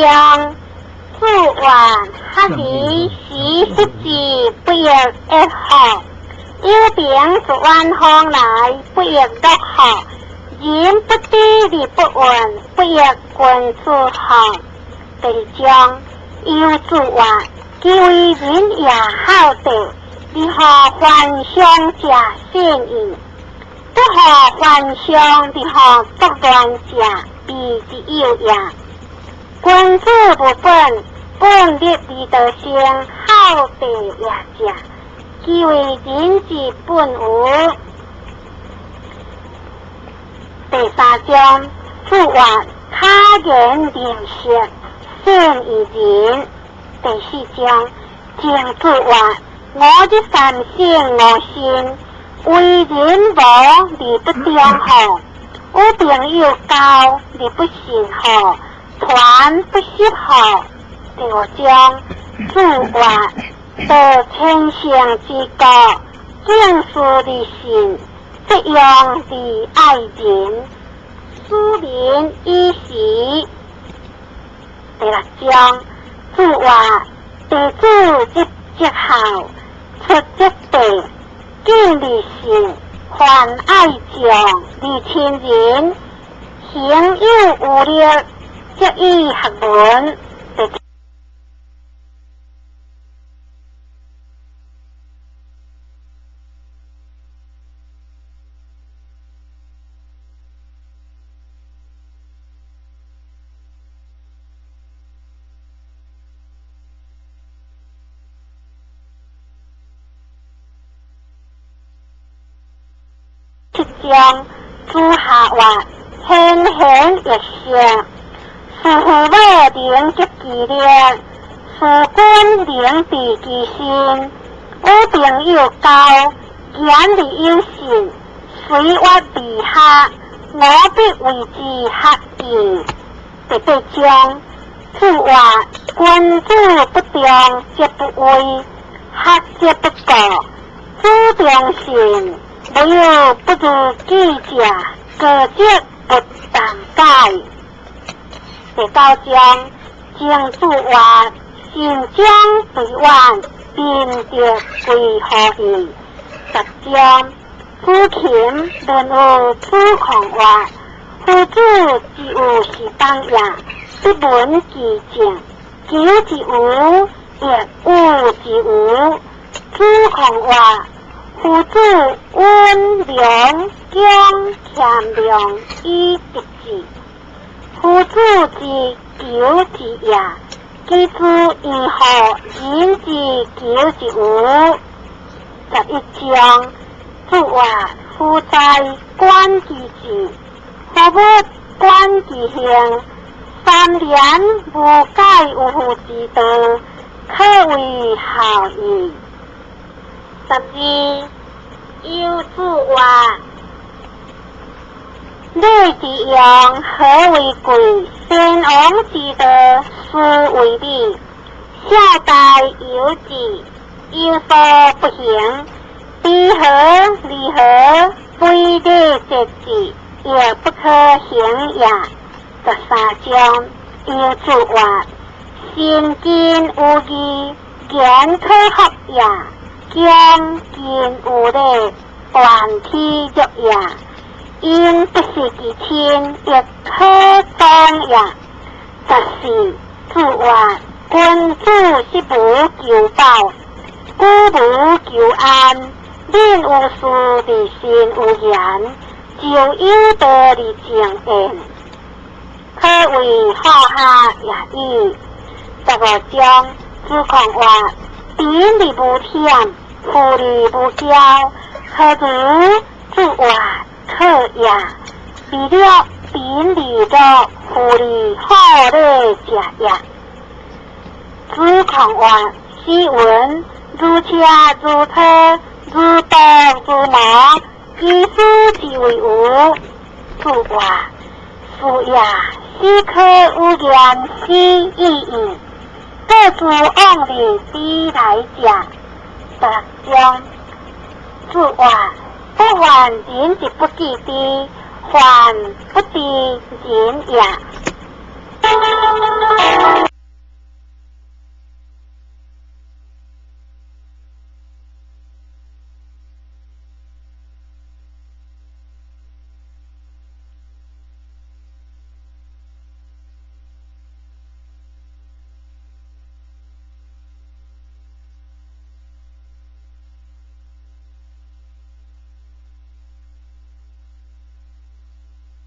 章，子曰：學而時習之，不亦說乎？有朋自遠方來，不亦樂乎？人不知而不慍，不亦君子乎？第二章，有子曰：其為仁也孝道，而後凡上者善矣。不好凡上而後作亂者，非之有也。君子務本，本立而道生，孝道也者，其為仁之本乎？第三章，子曰：巧言令色，鮮矣仁。第四章，曾子曰：吾日三省吾身，為人無而不忠乎？與朋友交而不信乎？傳不習乎？第五章，子曰：得千乘之國，敬事而信，節用而愛人，使民以時。第六章，子曰：弟子入則孝，出則弟，敬而信，泛愛眾而親仁，行有餘力，則以學文。第七章，子夏曰：先贤欲圣，事父母能及其力，事君能治其身。与朋友交，言而有信，随月而下，吾必为之学矣。第八章，子曰：君子不重则不威，学则不固。子重信，无有不如己者，过则不憚改。第九章，曾子曰：慎终追远，民德归乎义。十章，子禽问于子贡曰：夫子之有是党也，不闻其政，求之无，亦恶之无。子贡曰：夫子温良恭俭让以得志。夫子之求之也，其知云何人之求之无？11章，子曰：夫财观其志，夫物观其行，三年无改有父之道，可谓孝矣。12，有子曰：礼之用，和为贵；先王之道，斯为礼。孝大有志，有所不行；知和而和，非礼节制，亦不可行也。13章，有子曰：身近有义，言可合也；恭敬有礼，愿体育也。因不失其亲，亦可当也。14，子曰：君子食无求饱，居无求安，敏有事而身有言，就有道而静言，可谓好学也已。15章，子贡曰：贫而无諂，富而無驕，何如？子曰：可也。未了，貧而樂，富而好禮者也。子貢曰：斯文，如車如車，如刀如矛，其斯之謂無？子曰：是也。斯可与言死已矣。各自往日之来者。16章，子曰：不患人之不己知，患不知人也。拜。